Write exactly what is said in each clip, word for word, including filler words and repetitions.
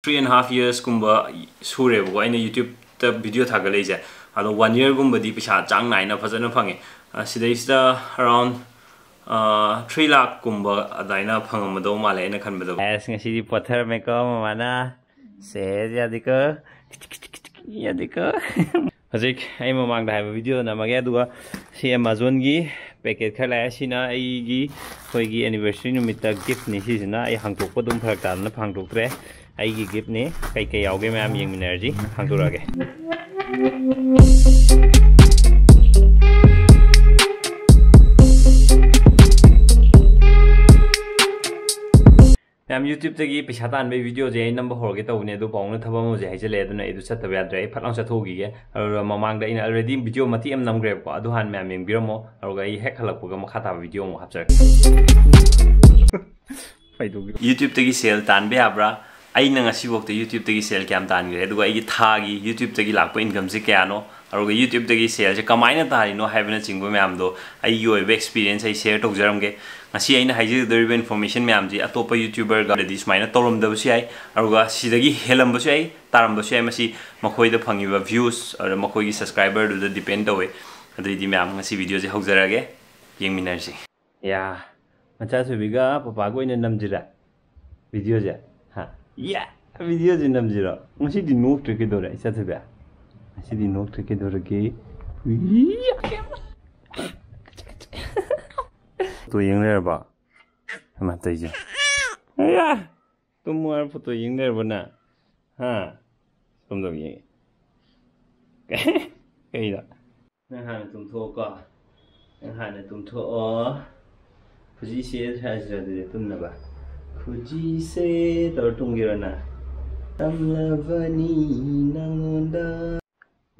Three and half years ꯀꯨꯝꯕ ꯁꯨꯔꯦꯕꯀꯣ ꯑꯩꯅ YouTube-ꯇ video ꯊꯥꯒꯠꯂꯛꯏꯁꯦ꯫ ꯑꯗꯣ one year ꯒꯨꯝꯕꯗꯤ ꯄꯩꯁꯥ ꯆꯥꯡ ꯅꯥꯏꯅ ꯐꯖꯅ ꯐꯪꯉꯦ꯫ ꯑ, ꯁꯤꯗꯩꯁꯤꯗ around, ꯑ, three lakh ꯀꯨꯝꯕ ꯑꯗꯨꯃꯥꯏꯅ ꯐꯪꯉꯝꯃꯗꯧ ꯃꯥꯜꯂꯦ ꯑꯩꯅ ꯈꯟꯕꯗ꯫ ꯑꯁ, ꯉꯁꯤꯗꯤ ꯄꯣꯊꯔꯝꯃꯦꯀꯣ ꯃꯃꯥꯅ꯫ ꯁꯦ, ꯌꯥꯗꯦꯀꯣ꯫ ꯌꯥꯗꯦꯀꯣ꯫ ꯍꯧꯖꯤꯛ ꯑꯩ ꯃꯃꯥꯡꯗ ꯍꯥꯏꯕ video ꯅꯝꯃꯒꯦ, ꯑꯗꯨꯒ ꯁꯤ Amazon-ꯒꯤ packet ꯈꯔ ꯂꯥꯛꯑꯦ꯫ ꯁꯤꯅ ꯑꯩꯒꯤ, ꯑꯩꯈꯣꯏꯒꯤ anniversary ꯅꯨꯃꯤꯠꯇ gift-ꯅꯤ꯫ ꯁꯤꯁꯤꯅ ꯑꯩ ꯍꯥꯡꯇꯣꯛꯄ ꯑꯗꯨꯝ ꯐꯔꯛ ꯇꯥꯗꯅ ꯍꯥꯡꯇꯣꯛꯇ꯭ꯔꯦ꯫ ꯑꯩꯒꯤ gift-ꯅꯤ꯫ ꯀꯩꯀꯩ ꯌꯥꯎꯒꯦ ꯃꯌꯥꯝ ꯌꯦꯡꯃꯤꯟꯅꯔꯁꯤ꯫ ꯍꯥꯡꯗꯣꯔꯛꯑꯒꯦ꯫ ꯃꯌꯥꯝ, YouTube-ꯇꯒꯤ ꯄꯩꯁꯥ ꯇꯥꯟꯕꯒꯤ video-ꯁꯦ ꯑꯩ ꯅꯝꯕ ꯍꯧꯔꯒꯦ ꯇꯧꯕꯅꯦ, ꯑꯗꯨ ꯄꯥꯎꯅ ꯊꯕꯛ ꯑꯃ ꯍꯧꯖꯤꯛ ꯍꯥꯏꯖꯤꯜꯂꯛꯑꯦ, ꯑꯗꯨꯅ ꯑꯩ ꯑꯗꯨ ꯆꯠꯇꯕ ꯌꯥꯗ꯭ꯔꯦ꯫ ꯑꯩ ꯐꯠ ꯂꯥꯎ ꯆꯠꯊꯣꯛꯈꯤꯒꯦ꯫ ꯑꯗꯨꯒ ꯃꯃꯥꯡꯗ ꯑꯩꯅ already video ꯃꯇꯦꯛ ꯑꯃ ꯅꯝꯈ꯭ꯔꯦꯕꯀꯣ, ꯑꯗꯨ ꯍꯥꯟꯅ ꯃꯌꯥꯝ ꯌꯦꯡꯕꯤꯔꯝꯃꯣ, ꯑꯗꯨꯒ ꯑꯩ ꯍꯦꯛ ꯍꯜꯂꯛꯄꯒ ꯃꯈꯥ ꯇꯥꯕ video ꯑꯃꯨꯛ ꯍꯥꯞꯆꯔꯛꯀꯦ꯫ ꯐꯩꯗꯧꯒꯤ꯫ YouTube-ꯇꯒꯤ ꯁꯦꯜ ꯇꯥꯟꯕ ꯌꯥꯕ꯭ꯔꯥ? ꯑꯩꯅ ꯉꯁꯤꯐꯥꯎꯗ YouTube-ꯇꯒꯤ ꯁꯦꯜ ꯀꯌꯥꯝ ꯇꯥꯟꯈ꯭ꯔꯦ, ꯑꯗꯨꯒ ꯑꯩꯒꯤ ꯊꯥꯒꯤ YouTube-ꯇꯒꯤ ꯂꯥꯛꯄ income-ꯁꯦ ꯀꯌꯥꯅꯣ, ꯑꯗꯨꯒ YouTube-ꯇꯒꯤ ꯁꯦꯜꯁꯦ ꯀꯃꯥꯏꯅ ꯇꯥꯜꯂꯤꯅꯣ ꯍꯥꯏꯕꯅꯆꯤꯡꯕ ꯃꯌꯥꯝꯗꯣ ꯑꯩꯒꯤ ꯑꯣꯏꯕ experience ꯑꯩ share ꯇꯧꯖꯔꯝꯒꯦ꯫ ꯉꯁꯤ ꯑꯩꯅ ꯍꯥꯏꯖꯒꯗꯧꯔꯤꯕ information ꯃꯌꯥꯝꯁꯤ ꯑꯇꯣꯞꯄ YouTuber-ꯒꯗꯤ ꯁꯨꯃꯥꯏꯅ ꯇꯧꯔꯝꯗꯕꯁꯨ ꯌꯥꯏ, ꯑꯗꯨꯒ ꯁꯤꯗꯒꯤ ꯍꯦꯜꯂꯝꯕꯁꯨ ꯌꯥꯏ, ꯇꯥꯔꯝꯕꯁꯨ ꯌꯥꯏ꯫ ꯃꯁꯤ ꯃꯈꯣꯏꯗ ꯐꯪꯉꯤꯕ views, ꯑꯗꯨꯒ ꯃꯈꯣꯏꯒꯤ subscriber-ꯗꯨꯗ depend ꯇꯧꯋꯦ꯫ ꯑꯗꯨꯏꯗꯤ ꯃꯌꯥꯝ, ꯉꯁꯤ video-ꯁꯦ ꯍꯧꯖꯔꯒꯦ, ꯌꯦꯡꯃꯤꯟꯅꯔꯁꯤ꯫ ꯌꯥ, ꯃꯆꯥꯊꯣꯏꯕꯤꯒ ꯄꯄꯥꯒ ꯑꯣꯏꯅ ꯅꯝꯁꯤꯔꯥ video-ꯁꯦ? ꯍꯥ? ꯌꯥ, video-ꯁꯦ ꯅꯝꯁꯤꯔꯣ? ꯉꯁꯤꯗꯤ ꯅꯣꯛꯇ꯭ꯔꯦ, ꯀꯩꯗꯧꯔꯦ, ꯏꯆꯥꯊꯣꯏꯕꯤ? ꯉꯁꯤꯗꯤ ꯅꯣꯛꯇ꯭ꯔꯦ, ꯀꯩꯗꯧꯔꯒꯦ? ꯎꯏ꯫ Photo ꯌꯦꯡ ꯂꯩꯔꯕꯣ? ꯀꯃꯥꯏꯅ ꯇꯧꯔꯤꯁꯦ? ꯑꯌꯥ! ꯇꯨꯝꯃꯣ ꯍꯥꯏꯔ photo ꯌꯦꯡ ꯂꯩꯔꯕꯣ ꯅꯪ? ꯍꯥ? ꯁꯣꯝꯗ ꯌꯦꯡꯉꯦ꯫ ꯀꯩꯗ? ꯅꯪ ꯍꯥꯟꯅ ꯇꯨꯝꯊꯣꯛꯑꯣꯀꯣ꯫ ꯅꯪ ꯍꯥꯟꯅ ꯇꯨꯝꯊꯣꯛꯑꯣ꯫ ꯈꯨꯖꯤꯁꯦ ꯁꯥꯏꯁꯤꯔ ꯑꯗꯨꯗꯤ ꯇꯨꯝꯅꯕ? ꯈꯨꯖꯤꯁꯦ ꯇꯧꯔ ꯇꯨꯝꯒꯦꯔꯣ ꯅꯪ? ꯇꯝꯂꯕꯅꯤ ꯅꯪꯉꯣꯟꯗ꯫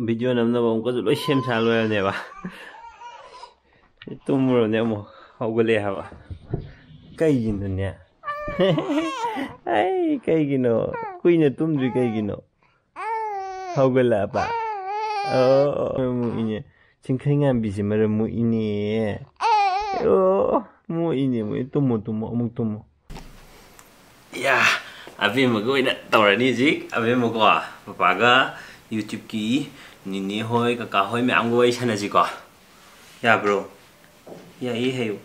Video ꯅꯝꯅꯕ ꯑꯃꯨꯛꯀꯁꯨ ꯂꯣꯏ ꯁꯦꯝ ꯁꯥ ꯂꯣꯏꯔꯕꯅꯦꯕ꯫ ꯇꯨꯝꯃꯨꯔꯕꯅꯦ ꯑꯃꯨꯛ꯫ ꯍꯧꯒꯠꯂꯛꯑꯦ ꯍꯥꯏꯕ꯫ ꯀꯩꯒꯤꯅꯣꯅꯦ? ꯑꯩ ꯀꯩꯒꯤꯅꯣ? ꯀꯨꯏꯅ ꯇꯨꯝꯗ꯭ꯔꯤ ꯀꯩꯒꯤꯅꯣ? ꯍꯧꯒꯠꯂꯛꯑꯕ? ꯑꯣ, ꯃꯣꯛꯏꯅꯦ꯫ ꯆꯤꯡꯈꯩ ꯉꯥꯟꯕꯤꯁꯦ ꯃꯔꯝ ꯃꯣꯛꯏꯅꯦ꯫ ꯑꯣ, ꯃꯣꯛꯏꯅꯦ, ꯃꯣꯛꯏ꯫ ꯇꯨꯝꯃꯣ, ꯇꯨꯝꯃꯣ, ꯑꯃꯨꯛ ꯇꯨꯝꯃꯣ꯫ ꯌꯥ, ꯑꯕꯦꯝꯃꯒ ꯑꯣꯏꯅ ꯇꯧꯔꯅꯤ ꯍꯧꯖꯤꯛ꯫ ꯑꯕꯦꯝꯃꯀꯣ, ꯄꯄꯥꯒ YouTubeꯀꯤ ꯅꯤꯅꯦ ꯍꯣꯏ, ꯀꯀꯥ ꯍꯣꯏ ꯃꯌꯥꯝꯒ ꯋꯥꯔꯤ ꯁꯥꯟꯅꯁꯤꯀꯣ꯫ ꯌꯥꯕ꯭ꯔꯣ? ꯌꯥꯏꯌꯦ ꯍꯥꯏꯌꯨ꯫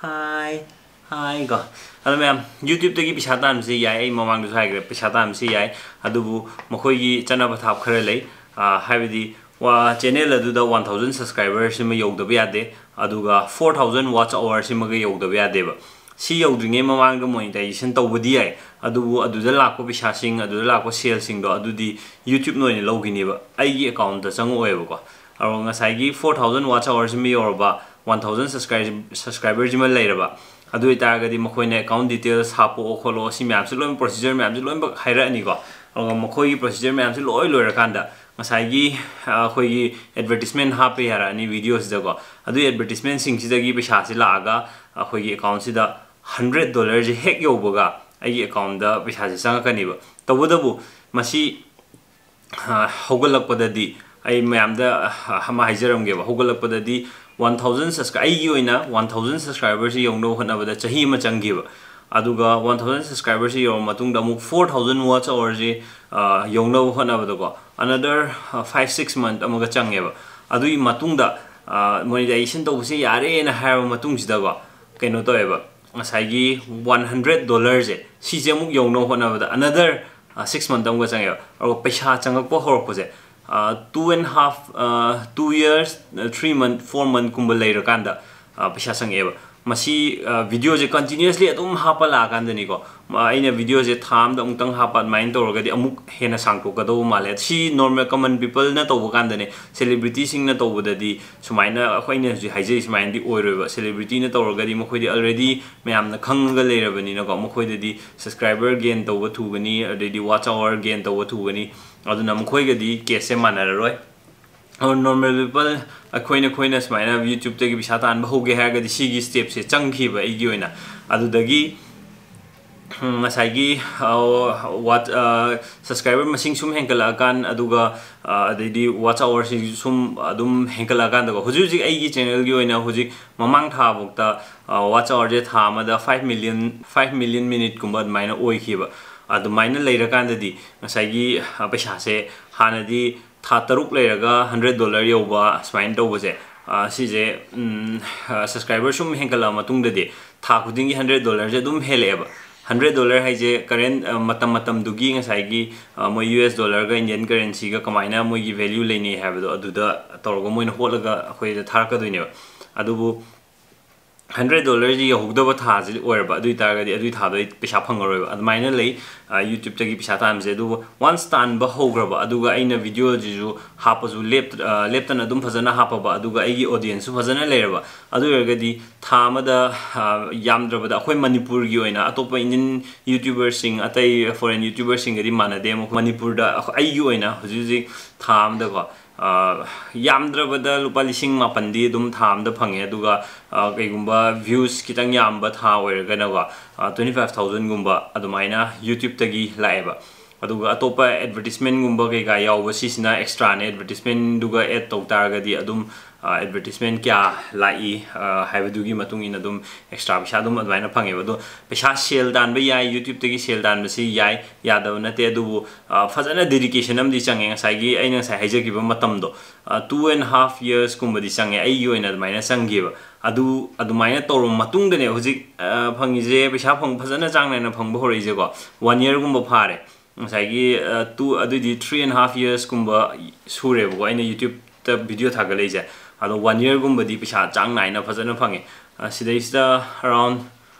ꯍꯥꯏ, ꯍꯥꯏ ꯀꯣ꯫ ꯑꯗꯣ ꯃꯌꯥꯝ, YouTubeꯇꯒꯤ ꯄꯩꯁꯥ ꯇꯥꯟꯕꯁꯦ ꯌꯥꯏ, ꯑꯩ ꯃꯃꯥꯡꯗꯁꯨ ꯍꯥꯏꯈ꯭ꯔꯦ, ꯄꯩꯁꯥ ꯇꯥꯟꯕꯁꯦ ꯌꯥꯏ꯫ ꯑꯗꯨꯕꯨ ꯃꯈꯣꯏꯒꯤ ꯆꯠꯅ ꯄꯊꯥꯞ ꯈꯔ ꯂꯩ꯫ ꯑꯥ, ꯍꯥꯏꯕꯗꯤ, ꯋꯥ-, channel ꯑꯗꯨꯗ one thousand subscriber ꯁꯤꯃ ꯌꯧꯗꯕ ꯌꯥꯗꯦ, ꯑꯗꯨꯒ four thousand watch hour ꯁꯤꯃꯒ ꯌꯧꯗꯕ ꯌꯥꯗꯦꯕ꯫ ꯁꯤ ꯌꯧꯗ꯭ꯔꯤꯉꯩ ꯃꯃꯥꯡꯗ monetization ꯇꯧꯕꯗꯤ ꯌꯥꯏ, ꯑꯗꯨꯕꯨ ꯑꯗꯨꯗ ꯂꯥꯛꯄ ꯄꯩꯁꯥꯁꯤꯡ, ꯑꯗꯨꯗ ꯂꯥꯛꯄ saleꯁꯤꯡꯗꯣ, ꯑꯗꯨꯗꯤ YouTubeꯅ ꯑꯣꯏꯅ ꯂꯧꯈꯤꯅꯦꯕ, ꯑꯩꯒꯤ accountꯇ ꯆꯪꯉꯛꯑꯣꯏꯕꯀꯣ꯫ ꯑꯗꯣ ꯉꯁꯥꯏꯒꯤ four thousand watch hour ꯁꯤꯃ ꯌꯧꯔꯕ, one thousand subscribe-, subscriber ꯁꯤꯃ ꯂꯩꯔꯕ, ꯑꯗꯨ ꯑꯣꯏꯇꯥꯔꯒꯗꯤ ꯃꯈꯣꯏꯅ account details ꯍꯥꯞꯄꯛꯑꯣ ꯈꯣꯠꯂꯣ, ꯁꯤ ꯃꯌꯥꯝꯁꯤ ꯂꯣꯏꯅ, procedure ꯃꯌꯥꯝꯁꯤ ꯂꯣꯏꯅꯃꯛ ꯍꯥꯏꯔꯛꯑꯅꯤꯀꯣ꯫ ꯑꯗꯨꯒ ꯃꯈꯣꯏꯒꯤ procedure ꯃꯌꯥꯝꯁꯤ ꯂꯣꯏ ꯂꯣꯏꯔꯀꯥꯟꯗ, ꯉꯁꯥꯏꯒꯤ, ꯑ, ꯑꯩꯈꯣꯏꯒꯤ advertisement ꯍꯥꯞꯄ ꯌꯥꯔꯛꯑꯅꯤ videoꯁꯤꯗꯀꯣ꯫ ꯑꯗꯨꯒꯤ advertisementꯁꯤꯡꯁꯤꯗꯒꯤ ꯄꯩꯁꯥꯁꯤ ꯂꯥꯛꯑꯒ ꯑꯩꯈꯣꯏꯒꯤ accountꯁꯤꯗ hundred dollarꯁꯦ ꯍꯦꯛ ꯌꯧꯕꯒ ꯑꯩꯒꯤ accountꯇ ꯄꯩꯁꯥꯁꯦ ꯆꯪꯉꯛꯀꯅꯤꯕ꯫ ꯇꯧꯕꯇꯕꯨ ꯃꯁꯤ, ꯑ, ꯍꯧꯒꯠꯂꯛꯄꯗꯗꯤ ꯑꯩ ꯃꯌꯥꯝꯗ, ꯑ, ꯑꯃ ꯍꯥꯏꯖꯔꯝꯒꯦꯕ, ꯍꯧꯒꯠꯂꯛꯄꯗꯗꯤ one thousand subscri-, ꯑꯩꯒꯤ ꯑꯣꯏꯅ one thousand subscriberꯁꯤ ꯌꯧꯅꯕ ꯍꯣꯠꯅꯕꯗ ꯆꯍꯤ ꯑꯃ ꯆꯪꯈꯤꯕ꯫ ꯑꯗꯨꯒ one thousand subscriberꯁꯤ ꯌꯧꯔꯕ ꯃꯇꯨꯡꯗ ꯑꯃꯨꯛ four thousand watch hourꯁꯤ, ꯑ, ꯌꯧꯅꯕ ꯍꯣꯠꯅꯕꯗꯀꯣ, another, ꯑ, five six month ꯑꯃꯒ ꯆꯪꯉꯦꯕ꯫ ꯑꯗꯨꯒꯤ ꯃꯇꯨꯡꯗ, ꯑ, monetization ꯇꯧꯕꯁꯦ ꯌꯥꯔꯦꯅ ꯍꯥꯏꯔꯕ ꯃꯇꯨꯡꯁꯤꯗꯀꯣ, ꯀꯩꯅꯣ ꯇꯧꯋꯦꯕ, ꯉꯁꯥꯏꯒꯤ one hundred dollarꯁꯦ, ꯁꯤꯁꯦ ꯑꯃꯨꯛ ꯌꯧꯅꯕ ꯍꯣꯠꯅꯕꯗ another, ꯑ, six month ꯑꯃꯒ ꯆꯪꯉꯦꯕ꯫ ꯑꯗꯨꯒ ꯄꯩꯁꯥ ꯆꯪꯉꯛꯄ ꯍꯧꯔꯛꯄꯁꯦ, ꯑ, two and half, ꯑ, two years, ꯑ, three month, four monthꯀꯨꯝꯕ ꯂꯩꯔꯀꯥꯟꯗ, ꯑ, ꯄꯩꯁꯥ ꯆꯪꯉꯛꯑꯦꯕ꯫ ꯃꯁꯤ, ꯑ, videoꯁꯦ continuously ꯑꯗꯨꯝ ꯍꯥꯞꯄ ꯂꯥꯛꯑꯀꯥꯟꯗꯅꯤꯀꯣ꯫ ꯃ-, ꯑꯩꯅ videoꯁꯦ ꯊꯥ ꯑꯃꯗ ꯑꯃꯨꯛꯇꯪ ꯍꯥꯞꯄ ꯑꯗꯨꯃꯥꯏꯅ ꯇꯧꯔꯒꯗꯤ ꯑꯃꯨꯛ ꯍꯦꯟꯅ ꯁꯥꯡꯇꯣꯛꯀꯗꯧꯕ ꯃꯥꯜꯂꯦ꯫ ꯁꯤ normal common peopleꯅ ꯇꯧꯕ ꯀꯥꯟꯗꯅꯦ, celebrityꯁꯤꯡꯅ ꯇꯧꯕꯗꯗꯤ ꯁꯨꯃꯥꯏꯅ ꯑꯩꯈꯣꯏꯅ ꯍꯧꯖꯤꯛ ꯍꯥꯏꯖꯔꯤ ꯁꯨꯃꯥꯏꯅꯗꯤ ꯑꯣꯏꯔꯣꯏꯕ꯫ Celebrityꯅ ꯇꯧꯔꯒꯗꯤ ꯃꯈꯣꯏꯗꯤ already ꯃꯌꯥꯝꯅ ꯈꯪꯉꯒ ꯂꯩꯔꯕꯅꯤꯅꯀꯣ, ꯃꯈꯣꯏꯗꯗꯤ subscriber gain ꯇꯧꯕ ꯊꯨꯒꯅꯤ, ꯑꯗꯩꯗꯤ watch hour gain ꯇꯧꯕ ꯊꯨꯒꯅꯤ, ꯑꯗꯨꯅ ꯃꯈꯣꯏꯒꯗꯤ caseꯁꯦ ꯃꯥꯟꯅꯔꯔꯣꯏ꯫ ꯑꯗꯣ normal people ꯑꯩꯈꯣꯏꯅ, ꯑꯩꯈꯣꯏꯅ ꯁꯨꯃꯥꯏꯅ YouTubeꯇꯒꯤ ꯄꯩꯁꯥ ꯇꯥꯟꯕ ꯍꯧꯒꯦ ꯍꯥꯏꯔꯒꯗꯤ ꯁꯤꯒꯤ stepꯁꯦ ꯆꯪꯈꯤꯕ ꯑꯩꯒꯤ ꯑꯣꯏꯅ꯫ ꯑꯗꯨꯗꯒꯤ, ꯎꯝ, ꯉꯁꯥꯏꯒꯤ, ꯑ, what-, ꯑ, subscriber ꯃꯁꯤꯡ ꯁꯨꯝ ꯍꯦꯟꯒꯠꯂꯛꯑꯀꯥꯟ, ꯑꯗꯨꯒ, ꯑ, ꯑꯗꯩꯗꯤ watch hourꯁꯤꯡꯁꯨ ꯁꯨꯝ ꯑꯗꯨꯝ ꯍꯦꯟꯒꯠꯂꯛꯑꯀꯥꯟꯗꯀꯣ, ꯍꯧꯖꯤꯛ ꯍꯧꯖꯤꯛ ꯑꯩꯒꯤ channelꯒꯤ ꯑꯣꯏꯅ ꯍꯧꯖꯤꯛ ꯃꯃꯥꯡ ꯊꯥꯐꯥꯎꯗ, ꯑ, watch hourꯁꯦ ꯊꯥ ꯑꯃꯗ five million, five million minuteꯀꯨꯝꯕ ꯑꯗꯨꯃꯥꯏꯅ ꯑꯣꯏꯈꯤꯕ꯫ ꯑꯗꯨꯃꯥꯏꯅ ꯂꯩꯔꯀꯥꯟꯗꯗꯤ ꯉꯁꯥꯏꯒꯤ, ꯑ, ꯄꯩꯁꯥꯁꯦ ꯍꯥꯟꯅꯗꯤ ꯊꯥ ꯇꯔꯨꯛ ꯂꯩꯔꯒ ꯍꯟꯗ꯭ꯔꯦꯠ ꯗꯣꯂꯔ ꯌꯧꯕ ꯁꯨꯃꯥꯏꯅ ꯇꯧꯕꯁꯦ, ꯑ, ꯁꯤꯁꯦ, ꯎꯝ, ꯑ, ꯁꯕꯁꯀ꯭ꯔꯥꯏꯕꯔ ꯁꯨꯝ ꯍꯦꯟꯒꯠꯂꯛꯑ ꯃꯇꯨꯡꯗꯗꯤ ꯊꯥ ꯈꯨꯗꯤꯡꯒꯤ ꯍꯟꯗ꯭ꯔꯦꯠ ꯗꯣꯂꯔꯁꯦ ꯑꯗꯨꯝ ꯍꯦꯜꯂꯛꯑꯦꯕ꯫ ꯍꯟꯗ꯭ꯔꯦꯠ ꯗꯣꯂꯔ ꯍꯥꯏꯁꯦ ꯀꯔꯦꯟ, ꯑ, ꯃꯇꯝ ꯃꯇꯝꯗꯨꯒꯤ ꯉꯁꯥꯏꯒꯤ, ꯑ, ꯃꯣꯏ ꯌꯨ ꯑꯦꯁ ꯗꯣꯂꯔꯒ ꯏꯟꯗꯤꯌꯟ ꯀꯔꯦꯟꯁꯤꯒ ꯀꯃꯥꯏꯅ ꯃꯣꯏꯒꯤ ꯚꯦꯂ꯭ꯌꯨ ꯂꯩꯅꯩ ꯍꯥꯏꯕꯗꯣ ꯑꯗꯨꯗ ꯇꯧꯔꯒ ꯃꯣꯏꯅ ꯍꯣꯠꯂꯒ ꯑꯩꯈꯣꯏꯗ ꯊꯥꯔꯛꯀꯗꯣꯏꯅꯦꯕ꯫ ꯑꯗꯨꯕꯨ ꯍꯟꯗ꯭ꯔꯦꯠ ꯗꯣꯂꯔꯁꯤ ꯌꯧꯍꯧꯗꯕ ꯊꯥꯁꯤ ꯑꯣꯏꯔꯕ, ꯑꯗꯨ ꯑꯣꯏꯇꯥꯔꯒꯗꯤ ꯑꯗꯨꯒꯤ ꯊꯥꯗꯣ ꯑꯩ ꯄꯩꯁꯥ ꯐꯪꯉꯔꯣꯏꯕ꯫ ꯑꯗꯨꯃꯥꯏꯅ ꯂꯩ, ꯑ, ꯌꯨꯇ꯭ꯌꯨꯕꯇꯒꯤ ꯄꯩꯁꯥ ꯇꯥꯟꯕꯁꯦ꯫ ꯑꯗꯨꯕꯨ ꯋꯥꯟꯁ ꯇꯥꯟꯕ ꯍꯧꯈ꯭ꯔꯕ, ꯑꯗꯨꯒ ꯑꯩꯅ ꯚꯤꯗꯤꯑꯣꯁꯤꯁꯨ ꯍꯥꯞꯄꯁꯨ ꯂꯦꯞ-, ꯑ, ꯂꯦꯞꯇꯅ ꯑꯗꯨꯝ ꯐꯖꯅ ꯍꯥꯞꯄꯕ, ꯑꯗꯨꯒ ꯑꯩꯒꯤ ꯑꯣꯗꯤꯌꯦꯟꯁꯁꯨ ꯐꯖꯅ ꯂꯩꯔꯕ, ꯑꯗꯨ ꯑꯣꯏꯔꯒꯗꯤ ꯊꯥ ꯑꯃꯗ, ꯑ, ꯌꯥꯝꯗ꯭ꯔꯕꯗ ꯑꯩꯈꯣꯏ ꯃꯅꯤꯄꯨꯔꯒꯤ ꯑꯣꯏꯅ, ꯑꯇꯣꯞꯄ ꯏꯟꯗꯤꯌꯟ ꯌꯨꯇ꯭ꯌꯨꯕꯔꯁꯤꯡ, ꯑꯇꯩ ꯐꯣꯔꯦꯟ ꯌꯨꯇ꯭ꯌꯨꯕꯔꯁꯤꯡꯒꯗꯤ ꯃꯥꯟꯅꯗꯦ꯫ ꯑꯃꯨꯛ ꯃꯅꯤꯄꯨꯔꯗ ꯑꯩꯈꯣꯏ, ꯑꯩꯒꯤ ꯑꯣꯏꯅ ꯍꯧꯖꯤꯛ ꯍꯧꯖꯤꯛ ꯊꯥ ꯑꯃꯗꯀꯣ, ꯑ, ꯌꯥꯝꯗ꯭ꯔꯕꯗ ꯂꯨꯄꯥ ꯂꯤꯁꯤꯡ ꯃꯥꯄꯟꯗꯤ ꯑꯗꯨꯝ ꯊꯥ ꯑꯃꯗ ꯐꯪꯉꯦ꯫ ꯑꯗꯨꯒ, ꯑ, ꯀꯩꯒꯨꯝꯕ ꯚ꯭ꯌꯨꯁ ꯈꯤꯇꯪ ꯌꯥꯝꯕ ꯊꯥ ꯑꯣꯏꯔꯒꯅꯀꯣ, ꯑ, twenty five thousand ꯒꯨꯝꯕ ꯑꯗꯨꯃꯥꯏꯅ ꯌꯨꯇ꯭ꯌꯨꯕꯇꯒꯤ ꯂꯥꯛꯑꯦꯕ꯫ ꯑꯗꯨꯒ ꯑꯇꯣꯞꯄ ꯑꯦꯗꯚꯔꯇꯤꯁꯃꯦꯟꯒꯨꯝꯕ ꯀꯩꯀꯥ ꯌꯥꯎꯕ, ꯁꯤꯁꯤꯅ ꯑꯦꯛꯁꯇ꯭ꯔꯥꯅꯦ꯫ ꯑꯦꯗꯚꯔꯇꯤꯁꯃꯦꯟꯗꯨꯒ ꯑꯦꯗ ꯇꯧ ꯇꯥꯔꯒꯗꯤ ꯑꯗꯨꯝ, ꯑ, ꯑꯦꯗꯚꯔꯇꯤꯁꯃꯦꯟ ꯀꯌꯥ ꯂꯥꯛꯏ, ꯑ, ꯍꯥꯏꯕꯗꯨꯒꯤ ꯃꯇꯨꯡ ꯏꯟꯅ ꯑꯗꯨꯝ ꯑꯦꯛꯁꯇ꯭ꯔꯥ ꯄꯩꯁꯥ ꯑꯗꯨꯝ ꯑꯗꯨꯃꯥꯏꯅ ꯐꯪꯉꯦꯕ꯫ ꯑꯗꯣ ꯄꯩꯁꯥ ꯁꯦꯜ ꯇꯥꯟꯕ ꯌꯥꯏ, ꯌꯨꯇ꯭ꯌꯨꯕꯇꯒꯤ ꯁꯦꯜ ꯇꯥꯟꯕꯁꯤ ꯌꯥꯏ, ꯌꯥꯗꯕ ꯅꯠꯇꯦ꯫ ꯑꯗꯨꯕꯨ, ꯑ, ꯐꯖꯅ ꯗꯦꯗꯤꯀꯦꯁꯟ ꯑꯃꯗꯤ ꯆꯪꯉꯦ꯫ ꯉꯁꯥꯏꯒꯤ ꯑꯩꯅ ꯉꯁꯥꯏ ꯍꯥꯏꯖꯈꯤꯕ ꯃꯇꯝꯗꯣ, ꯑ, two and half years ꯀꯨꯝꯕꯗꯤ ꯆꯪꯉꯦ꯫ ꯑꯩꯒꯤ ꯑꯣꯏꯅ ꯑꯗꯨꯃꯥꯏꯅ ꯆꯪꯈꯤꯕ꯫ ꯑꯗꯨ ꯑꯗꯨꯃꯥꯏꯅ ꯇꯧꯔꯕ ꯃꯇꯨꯡꯗꯅꯦ ꯍꯧꯖꯤꯛ, ꯑ, ꯐꯪꯉꯤꯁꯦ, ꯄꯩꯁꯥ ꯐꯪ-, ꯐꯖꯅ ꯆꯥꯡ ꯅꯥꯏꯅ ꯐꯪꯕ ꯍꯧꯔꯛꯏꯁꯦꯀꯣ꯫ ꯋꯥꯟ ꯌꯔꯒꯨꯝꯕ ꯐꯥꯔꯦ꯫ ꯉꯁꯥꯏꯒꯤ, ꯑ, two, ꯑꯗꯨꯏꯗꯤ three and half years ꯀꯨꯝꯕ ꯁꯨꯔꯦꯕꯀꯣ ꯑꯩꯅ ꯌꯨꯇ꯭ꯌꯨꯕꯇ ꯚꯤꯗꯤꯑꯣ ꯊꯥꯒꯠꯂꯛꯏꯁꯦ꯫ ꯑꯗꯣ ꯋꯥꯟ ꯌꯔꯒꯨꯝꯕꯗꯤ ꯄꯩꯁꯥ ꯆꯥꯡ ꯅꯥꯏꯅ ꯐꯖꯅ ꯐꯪꯉꯦ꯫ ꯑ, ꯁꯤꯗꯩꯁꯤꯗ around,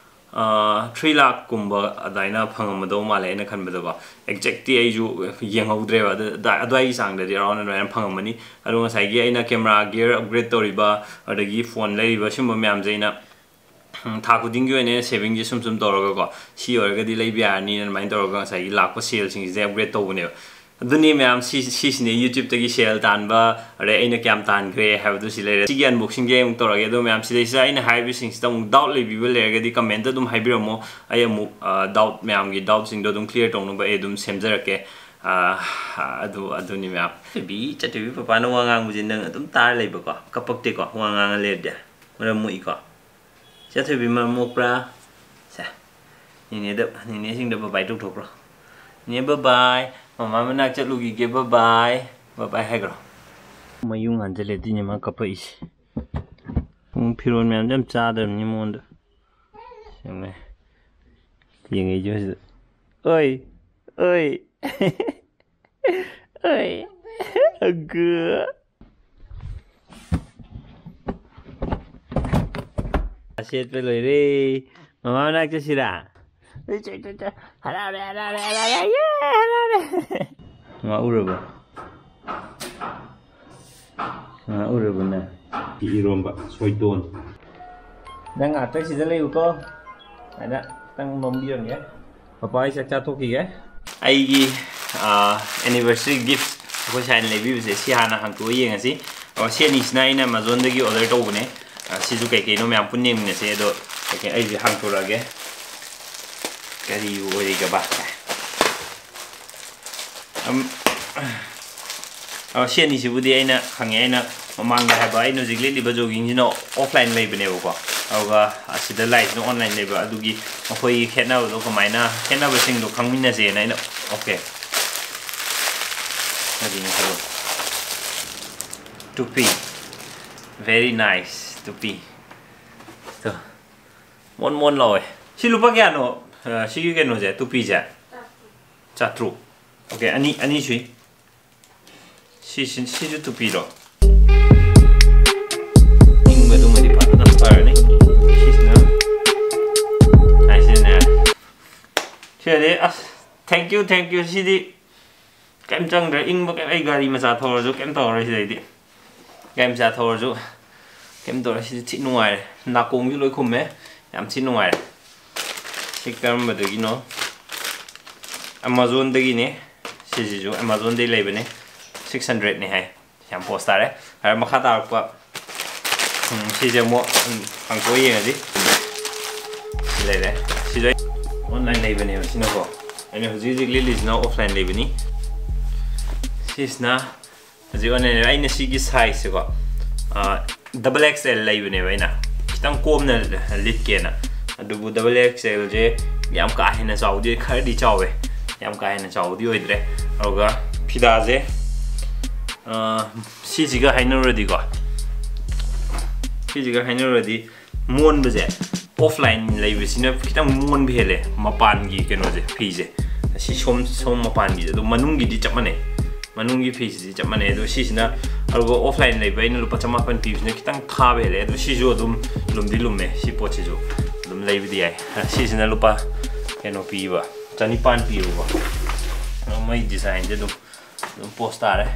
ꯑ, three ꯂꯥꯛꯀꯨꯝꯕ ꯑꯗꯨꯃꯥꯏꯅ ꯐꯪꯉꯝꯃꯗꯧ ꯃꯥꯜꯂꯦ ꯑꯩꯅ ꯈꯟꯕꯗꯀꯣ꯫ ꯑꯦꯛꯖꯦꯛꯇꯤ ꯑꯩꯁꯨ ꯌꯦꯡꯍꯧꯗ꯭ꯔꯦꯕ꯫ ꯑꯗꯨ, ꯑꯗꯨ, ꯑꯗꯨꯋꯥꯏꯒꯤ ꯆꯥꯡꯗꯗꯤ around ꯑꯗꯨꯃꯥꯏꯅ ꯐꯪꯉꯝꯃꯅꯤ꯫ ꯑꯗꯣ ꯉꯁꯥꯏꯒꯤ ꯑꯩꯅ ꯀꯦꯃꯦꯔꯥ ꯒꯤꯌꯔ ꯑꯞꯒ꯭ꯔꯦꯗ ꯇꯧꯔꯤꯕ, ꯑꯗꯒꯤ ꯐꯣꯟ ꯂꯩꯔꯤꯕ, ꯁꯤꯒꯨꯝꯕ ꯃꯌꯥꯝꯁꯦ ꯑꯩꯅ ꯎꯝ, ꯊꯥ ꯈꯨꯗꯤꯡꯒꯤ ꯑꯣꯏꯅ ꯑꯩꯅ ꯁꯦꯚꯤꯡꯁꯦ ꯁꯨꯝ ꯁꯨꯝ ꯇꯧꯔꯒꯀꯣ, ꯁꯤ ꯑꯣꯏꯔꯒꯗꯤ ꯂꯩꯕ ꯌꯥꯔꯅꯤꯅ ꯑꯗꯨꯃꯥꯏꯅ ꯇꯧꯔꯒ ꯉꯁꯥꯏꯒꯤ ꯂꯥꯛꯄ ꯁꯦꯜꯁꯤꯡꯁꯤꯗ ꯑꯞꯒ꯭ꯔꯦꯗ ꯇꯧꯕꯅꯦꯕ꯫ ꯑꯗꯨꯅꯤ ꯃꯌꯥꯝ, ꯁꯤ, ꯁꯤꯁꯤꯅꯦ ꯌꯨꯇ꯭ꯌꯨꯕꯇꯒꯤ ꯁꯦꯜ ꯇꯥꯟꯕ, ꯑꯗꯩ ꯑꯩꯅ ꯀꯌꯥꯝ ꯇꯥꯟꯈ꯭ꯔꯦ ꯍꯥꯏꯕꯗꯨ ꯁꯤ ꯂꯩꯔꯦ꯫ ꯁꯤꯒꯤ ꯑꯟꯕꯣꯛꯁꯤꯡꯁꯦ ꯑꯃꯨꯛ ꯇꯧꯔꯒꯦ꯫ ꯑꯗꯣ ꯃꯌꯥꯝ, ꯁꯤꯗꯩꯁꯤꯗ ꯑꯩꯅ ꯍꯥꯏꯔꯤꯕꯁꯤꯡꯁꯤꯗ ꯑꯃꯨꯛ ꯗꯥꯎꯠ ꯂꯩꯕꯤꯕ ꯂꯩꯔꯒꯗꯤ ꯀꯃꯦꯟꯇ ꯑꯗꯨꯝ ꯍꯥꯏꯕꯤꯔꯝꯃꯣ꯫ ꯑꯩ ꯑꯃꯨꯛ, ꯑ, ꯗꯥꯎꯠ ꯃꯌꯥꯝꯒꯤ ꯗꯥꯎꯠꯁꯤꯡꯗꯣ ꯑꯗꯨꯝ ꯀ꯭ꯂꯤꯌꯔ ꯇꯧꯅꯕ ꯑꯩ ꯑꯗꯨꯝ ꯁꯦꯝꯖꯔꯛꯀꯦ꯫ ꯑ, ꯑꯗꯨ, ꯑꯗꯨꯅꯤ ꯃꯌꯥꯝ꯫ ꯆꯠꯊꯣꯏꯕꯤ, ꯆꯠꯊꯣꯏꯕꯤ ꯄꯄꯥꯅ ꯋꯥ ꯉꯥꯡꯕꯁꯦ ꯅꯪ ꯑꯗꯨꯝ ꯇꯥꯔ ꯂꯩꯕꯀꯣ? ꯀꯞꯄꯛꯇꯦꯀꯣ ꯋꯥ ꯉꯥꯡꯉ ꯂꯩꯔꯗꯤ? ꯃꯔꯝ ꯃꯣꯛꯏꯀꯣ? ꯆꯠꯊꯣꯏꯕꯤ ꯃꯔꯝ ꯃꯣꯛꯄ꯭ꯔꯥ? ꯁꯦ꯫ ꯅꯦꯅꯦꯗ, ꯅꯦꯅꯦꯁꯤꯡꯗ bye bye ꯇꯧꯊꯣꯛꯈ꯭ꯔꯣ꯫ ꯅꯦ bye bye, ꯃꯃꯥ ꯃꯅꯥꯛ ꯆꯠꯂꯨꯈꯤꯒꯦ, bye bye, bye bye ꯍꯥꯏꯈ꯭ꯔꯣ꯫ ꯃꯌꯨꯡ ꯍꯟꯖꯜꯂꯦ ꯑꯗꯨꯏꯅꯦ ꯃꯥ ꯀꯞꯄꯛꯏꯁꯦ꯫ ꯎꯝ, ꯐꯤꯔꯣꯜ ꯃꯌꯥꯝꯁꯦ ꯌꯥꯝ ꯆꯥꯗꯕꯅꯤ ꯃꯉꯣꯟꯗ꯫ ꯌꯦꯡꯉꯦ꯫ ꯌꯦꯡꯉꯛꯏꯁꯦ ꯁꯤꯗ꯫ ꯑꯣꯏ! ꯑꯣꯏ! ꯑꯣꯏ! ꯑꯒ! ꯑꯁꯦꯠꯄ ꯂꯣꯏꯔꯦ꯫ ꯃꯃꯥ ꯃꯅꯥꯛ ꯆꯠꯁꯤꯔꯥ? ꯍꯔꯥꯎꯔꯦ, ꯍꯔꯥꯎꯔꯦ, ꯍꯔꯥꯎꯔꯦ, ꯌꯦ, ꯍꯔꯥꯎꯔꯦ꯫ ꯉꯥꯎꯔꯕ? ꯉꯥꯎꯔꯕ ꯅꯪ? ꯏꯔꯣꯝꯕ, ꯁꯣꯏꯗꯣꯟ꯫ ꯅꯪ ꯉꯥꯛꯇꯪ ꯁꯤꯗ ꯂꯩꯌꯨꯀꯣ꯫ ꯑꯗ ꯈꯤꯇꯪ ꯅꯣꯝꯕꯤꯔꯝꯒꯦ꯫ ꯄꯄꯥ, ꯑꯩ ꯆꯥꯛ ꯆꯥꯊꯣꯛꯈꯤꯒꯦ꯫ ꯑꯩꯒꯤ, ꯑꯥ, anniversary gift ꯑꯩꯈꯣꯏ ꯁꯥꯏꯅ ꯂꯩꯕꯤꯕꯁꯦ, ꯁꯤ ꯍꯥꯟꯅ ꯍꯥꯡꯇꯣꯛꯑ ꯌꯦꯡꯉꯁꯤ꯫ ꯑꯣ, ꯁꯤ ꯑꯅꯤꯁꯤꯅ ꯑꯩꯅ Amazon-ꯗꯒꯤ order ꯇꯧꯕꯅꯦ꯫ ꯑꯥ, ꯁꯤꯁꯨ ꯀꯩ ꯀꯩꯅꯣ ꯃꯌꯥꯝ ꯄꯨꯟꯅ ꯌꯦꯡꯃꯤꯟꯅꯁꯦ꯫ ꯑꯗꯣ ꯀꯩ ꯀꯩ, ꯑꯩꯁꯦ ꯍꯥꯡꯇꯣꯔꯛꯑꯒꯦ꯫ ꯀꯔꯤꯕꯨ ꯑꯣꯏꯔꯤꯒꯕ? ꯑꯝ, ꯑ, ꯁꯤ ꯑꯅꯤꯁꯤꯕꯨꯗꯤ ꯑꯩꯅ ꯈꯪꯉꯦ꯫ ꯑꯩꯅ ꯃꯃꯥꯡꯗ ꯍꯥꯏꯕ, ꯑꯩꯅ ꯍꯧꯖꯤꯛ ꯂꯤꯠꯂꯤꯕ jogging-ꯁꯤꯅ offline ꯂꯩꯕꯅꯦꯕꯀꯣ, ꯑꯗꯨꯒ ꯑꯁꯤꯗ ꯂꯥꯛꯏꯁꯤꯅ online ꯂꯩꯕ꯫ ꯑꯗꯨꯒꯤ ꯃꯈꯣꯏꯒꯤ ꯈꯦꯠꯅꯕꯗꯣ, ꯀꯃꯥꯏꯅ ꯈꯦꯠꯅꯕꯁꯤꯡꯗꯣ ꯈꯪꯃꯤꯟꯅꯁꯦꯅ ꯑꯩꯅ, okay꯫ ꯀꯔꯤꯅꯣ ꯍꯥꯏꯕ? ꯇꯨꯄꯤ꯫ Very nice ꯇꯨꯄꯤ꯫ ꯇꯣ꯫ ꯃꯣꯟ ꯃꯣꯟ ꯂꯥꯎꯋꯦ꯫ ꯁꯤ ꯂꯨꯄꯥ ꯀꯌꯥꯅꯣ? ꯑ, ꯁꯤꯒꯤ ꯀꯩꯅꯣꯁꯦ, ꯇꯨꯄꯤꯁꯦ? ꯆꯥꯇ꯭ꯔꯨꯛ꯫ Okay, ꯑꯅꯤ, ꯑꯅꯤ ꯁꯨꯏ꯫ ꯁꯤꯁꯤ, ꯁꯤꯁꯨ ꯇꯨꯄꯤꯔꯣ? ꯏꯪꯕꯗꯨꯃꯗꯤ ꯐꯖꯅ ꯐꯔꯅꯤ꯫ ꯁꯤꯁꯤꯅ, ꯍꯥꯏꯁꯤꯅꯦ꯫ ꯁꯤꯗꯤ ꯑꯁ, thank you, thank you꯫ ꯁꯤꯗꯤ ꯀꯩꯝ ꯆꯪꯗ꯭ꯔꯦ꯫ ꯏꯪꯕ ꯀꯩꯝ, ꯑꯩ ꯒꯥꯔꯤ ꯃꯆꯥ ꯊꯧꯔꯁꯨ ꯀꯩꯝ ꯇꯧꯔꯔꯣꯏ ꯁꯤꯗꯩꯗꯤ꯫ ꯒꯥꯔꯤ ꯃꯆꯥ ꯊꯧꯔꯁꯨ ꯀꯩꯝ ꯇꯧꯔꯔꯣꯏ꯫ ꯁꯤꯗꯤ ꯊꯤ ꯅꯨꯡꯉꯥꯏꯔꯦ꯫ ꯅꯥꯀꯣꯡꯁꯨ ꯂꯣꯏ ꯈꯨꯝꯃꯦ꯫ ꯌꯥꯝ ꯊꯤ ꯅꯨꯡꯉꯥꯏꯔꯦ꯫ ꯁꯤ ꯀꯔꯝꯕꯗꯒꯤꯅꯣ? Amazon-ꯗꯒꯤꯅꯦ꯫ ꯁꯤꯁꯤꯁꯨ Amazon-ꯗꯒꯤ ꯂꯩꯕꯅꯦ꯫ Six hundred-ꯅꯦ ꯍꯥꯏ꯫ ꯌꯥꯝ ꯄꯣꯁ ꯇꯥꯔꯦ꯫ ꯑꯗ ꯃꯈꯥ ꯇꯥꯔꯛꯄ, ꯎꯝ, ꯁꯤꯁꯦ ꯑꯃꯨꯛ, ꯎꯝ, ꯍꯥꯡꯇꯣꯛꯑ ꯌꯦꯡꯉꯁꯤ꯫ ꯁꯤ ꯂꯩꯔꯦ꯫ ꯁꯤꯁꯨ ꯑꯩ online ꯂꯩꯕꯅꯦꯕ ꯁꯤꯅꯀꯣ꯫ ꯑꯩꯅ ꯍꯧꯖꯤꯛ ꯍꯧꯖꯤꯛ ꯂꯤꯠꯂꯤꯁꯤꯅ offline ꯂꯩꯕꯅꯤ꯫ ꯁꯤꯁꯤꯅ ꯍꯧꯖꯤꯛ online ꯂꯩꯕ꯫ ꯑꯩꯅ ꯁꯤꯒꯤ size-ꯁꯦꯀꯣ, ꯑꯥ, double X L ꯂꯩꯕꯅꯦꯕ ꯑꯩꯅ, ꯈꯤꯇꯪ ꯀꯣꯝꯅ ꯂꯤꯠꯀꯦꯅ꯫ ꯑꯗꯨꯕꯨ double X L-ꯁꯦ ꯌꯥꯝ ꯀꯥ ꯍꯦꯟꯅ ꯆꯥꯎꯗꯤ ꯈꯔꯗꯤ ꯆꯥꯎꯋꯦ, ꯌꯥꯝ ꯀꯥ ꯍꯦꯟꯅ ꯆꯥꯎꯕꯗꯤ ꯑꯣꯏꯗ꯭ꯔꯦ꯫ ꯑꯗꯨꯒ ꯐꯤꯗꯥꯁꯦ, ꯑ, ꯁꯤꯁꯤꯒ ꯍꯥꯏꯅꯔꯨꯔꯗꯤꯀꯣ, ꯁꯤꯁꯤꯒ ꯍꯥꯏꯅꯔꯨꯔꯗꯤ ꯃꯣꯟꯕꯁꯦ ꯑꯣꯐꯂꯥꯏꯟ ꯂꯩꯕꯁꯤꯅ ꯈꯤꯇꯪ ꯃꯣꯟꯕ ꯍꯦꯜꯂꯦ, ꯃꯄꯥꯟꯒꯤ ꯀꯩꯅꯣꯁꯦ, ꯐꯤꯁꯦ꯫ ꯁꯤ ꯁꯣꯝ ꯁꯣꯝ ꯃꯄꯥꯟꯒꯤꯁꯦ, ꯑꯗꯨꯝ ꯃꯅꯨꯡꯒꯤꯗꯤ ꯆꯞ ꯃꯥꯟꯅꯩ, ꯃꯅꯨꯡꯒꯤ ꯐꯤꯁꯤꯗꯤ ꯆꯞ ꯃꯥꯟꯅꯩ꯫ ꯑꯗꯣ ꯁꯤꯁꯤꯅ, ꯑꯗꯨꯒ ꯑꯣꯐꯂꯥꯏꯟ ꯂꯩꯕ ꯑꯩꯅ ꯂꯨꯄꯥ ꯆꯃꯥꯄꯟ ꯄꯤꯕꯁꯤꯅ ꯈꯤꯇꯪ ꯊꯥꯕ ꯍꯦꯜꯂꯦ꯫ ꯑꯗꯣ ꯁꯤꯁꯨ ꯑꯗꯨꯝ ꯂꯨꯝꯗꯤ ꯂꯨꯝꯃꯦ, ꯁꯤ ꯄꯣꯠꯁꯤꯁꯨ ꯑꯗꯨꯝ ꯂꯩꯕꯗꯤ ꯌꯥꯏ꯫ ꯁꯤꯁꯤꯅ ꯂꯨꯄꯥ ꯀꯩꯅꯣ ꯄꯤꯕ, ꯆꯅꯤꯄꯥꯟ ꯄꯤꯕꯀꯣ꯫ ꯑꯗꯣ ꯃꯣꯏ ꯗꯤꯖꯥꯏꯟꯁꯦ ꯑꯗꯨꯝ ꯑꯗꯨꯝ ꯄꯣꯁ ꯇꯥꯔꯦ꯫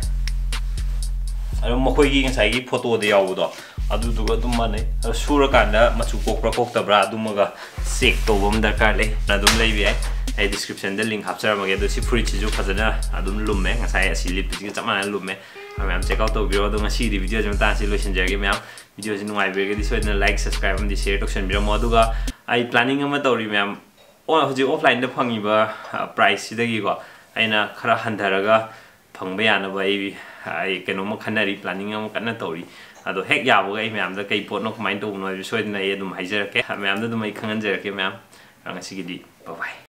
ꯑꯗꯨꯝ ꯃꯈꯣꯏꯒꯤ ꯉꯁꯥꯏꯒꯤ ꯐꯣꯇꯣꯗ ꯌꯥꯎꯕꯗꯣ, ꯑꯗꯨꯗꯨꯒ ꯑꯗꯨꯝ ꯃꯥꯟꯅꯩ꯫ ꯑꯗꯣ ꯁꯨꯔꯀꯥꯟꯗ ꯃꯆꯨ ꯀꯣꯛꯄ꯭ꯔꯥ ꯀꯣꯛꯇꯕ꯭ꯔꯥ ꯑꯗꯨꯃꯒ ꯆꯦꯛ ꯇꯧꯕ ꯑꯃ ꯗꯔꯀꯥꯔ ꯂꯩ꯫ ꯑꯗꯨꯝ ꯂꯩꯕ ꯌꯥꯏ, ꯑꯩ ꯗꯤꯁꯀ꯭ꯔꯤꯞꯁꯟꯗ ꯂꯤꯡ ꯍꯥꯞꯆꯔꯝꯃꯒꯦ꯫ ꯑꯗꯣ ꯁꯤ ꯐꯨꯔꯤꯠꯁꯤꯁꯨ ꯐꯖꯅ ꯑꯗꯨꯝ ꯂꯨꯝꯃꯦ, ꯉꯁꯥꯏ ꯑꯁꯤ ꯂꯤꯠꯄꯁꯤꯒ ꯆꯞ ꯃꯥꯟꯅꯅ ꯂꯨꯝꯃꯦ꯫ ꯑꯗꯣ ꯃꯌꯥꯝ ꯆꯦꯛ ꯑꯥꯎꯠ ꯇꯧꯕꯤꯔꯣ꯫ ꯑꯗꯣ ꯉꯁꯤꯒꯤꯗꯤ ꯚꯤꯗꯤꯑꯣꯁꯤ ꯃꯇꯥꯡꯁꯤ ꯂꯣꯏꯁꯤꯟꯖꯔꯒꯦ ꯃꯌꯥꯝ꯫ ꯚꯤꯗꯤꯑꯣꯁꯤ ꯅꯨꯡꯉꯥꯏꯕꯤꯔꯒꯗꯤ ꯁꯣꯏꯗꯅ ꯂꯥꯏꯛ, ꯁꯕꯁꯀ꯭ꯔꯥꯏꯕ ꯑꯃꯗꯤ ꯁꯤꯌꯔ ꯇꯧꯁꯟꯕꯤꯔꯝꯃꯣ꯫ ꯑꯗꯨꯒ ꯑꯩ ꯄ꯭ꯂꯥꯅꯤꯡ ꯑꯃ ꯇꯧꯔꯤ ꯃꯌꯥꯝ, ꯑꯣ, ꯍꯧꯖꯤꯛ ꯑꯣꯐꯂꯥꯏꯟꯗ ꯐꯪꯉꯤꯕ, ꯑ, ꯄ꯭ꯔꯥꯏꯁꯁꯤꯗꯒꯤꯀꯣ ꯑꯩꯅ ꯈꯔ ꯍꯟꯊꯔꯒ ꯐꯪꯕ ꯌꯥꯅꯕ ꯑꯩ, ꯑꯩ ꯀꯩꯅꯣꯝꯃ ꯈꯟꯅꯔꯤ, ꯄ꯭ꯂꯥꯅꯤꯡ ꯑꯃ ꯀꯟꯅ ꯇꯧꯔꯤ꯫ ꯑꯗꯣ ꯍꯦꯛ ꯌꯥꯕꯒ ꯑꯩ ꯃꯌꯥꯝꯗ ꯀꯩ ꯄꯣꯠꯅꯣ, ꯀꯃꯥꯏꯅ ꯇꯧꯕꯅꯣ ꯍꯥꯏꯕꯗꯨ ꯁꯣꯏꯗꯅ ꯑꯩ ꯑꯗꯨꯝ ꯍꯥꯏꯖꯔꯛꯀꯦ, ꯃꯌꯥꯝꯗ ꯑꯗꯨꯝ ꯑꯩ ꯈꯪꯍꯟꯖꯔꯛꯀꯦ ꯃꯌꯥꯝ꯫ ꯑ, ꯉꯁꯤꯒꯤꯗꯤ bye bye꯫